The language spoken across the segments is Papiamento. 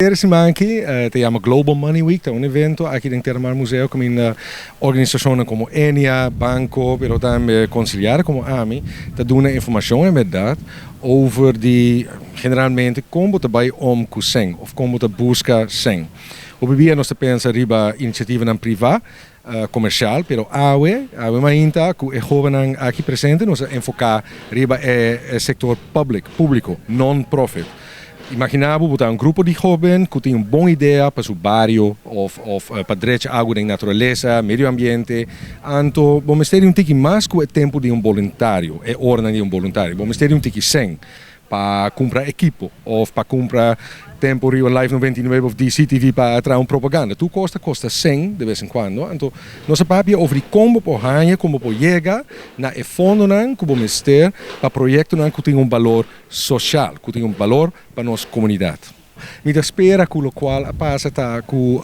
E siman aki ta yama Global Money Week, ta un evento aki den Terramar Museo kaminda organisashonnan komo ENNIA, banko, pero tambe konsiliar komo ami ta duna informashon en bèrdat over di generalmente kon bo ta bai om ku sèn òf kon bo ta buska sèn. Hopi bia nos ta pensa riba inisiativanan privá, komersial, pero awe, awe mainta ku e hóbennan aki presente nos a enfoká riba e sektor public, públiko, non-profit. Imaginá bo, bo ta un grupo di hóben ku tin un bon idea pa su bario òf òf pa drecha algu den naturalesa, medio ambiente, anto bo mester di un tiki mas ku e tempu di un boluntario, e oranan di un boluntario. Bo mester di un tiki sèn pa kumpra ekipo òf pa kumpra tempu riba Live 99 òf DCTV pa traha un propaganda. Tur kos ta kosta sèn de bes en kuando. Anto nos a papia over di kon bo por haña, kon bo por yega na e fondonan ku bo mester pa proyektonan ku tin un balor sosial, ku tin un balor pa nos komunidat. Mi ta spera ku lokual a pasa ta ku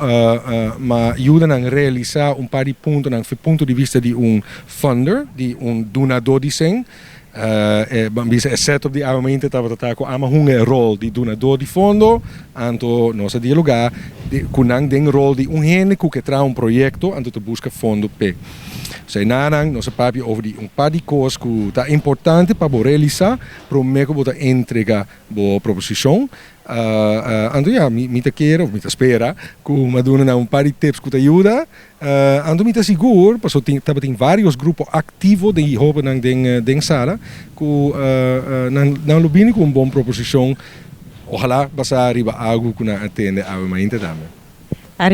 m'a yuda nan realisá un par di puntonan for punto di bista di un funder, di un dunadó di sèn. E ban bisa e setup di awe mainta tabata ta ku ama hunga e ròl di dunadó di fondo, anto nos a dialogá ku nan den ròl di un hende ku ke traha un proyekto anto ta buska fondo p'e. Osea nanan nos a papia over di un par di kos ku ta importante pa bo realisá promé ku bo ta entrega bo proposishon. Anto ya, mi ta kere of mi ta spera ku mi a duna nan un par di tips ku ta yuda. Anto mi ta sigur, pasobra tin tabatin vários grupo aktivo di hóbennan den den sala ku nan nan lo bini ku un bon proposishon, ohalá basá riba algu ku nan a tende awe mainta tambe.